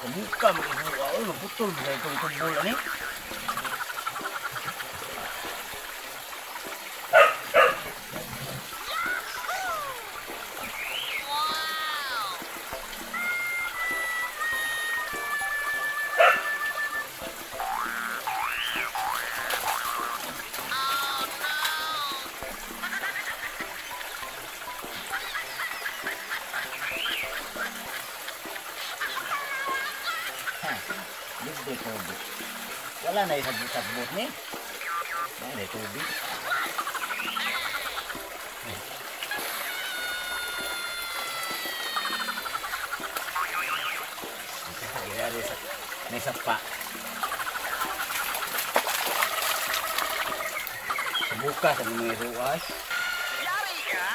Kamuka mag-ibuwa. Uy, maputol ba sa itong tubol ani? Libre tubig. Wala na isabot-sabot ni. Wala na tubig. May sapa. Bukas ang mga ruas. Yari ka!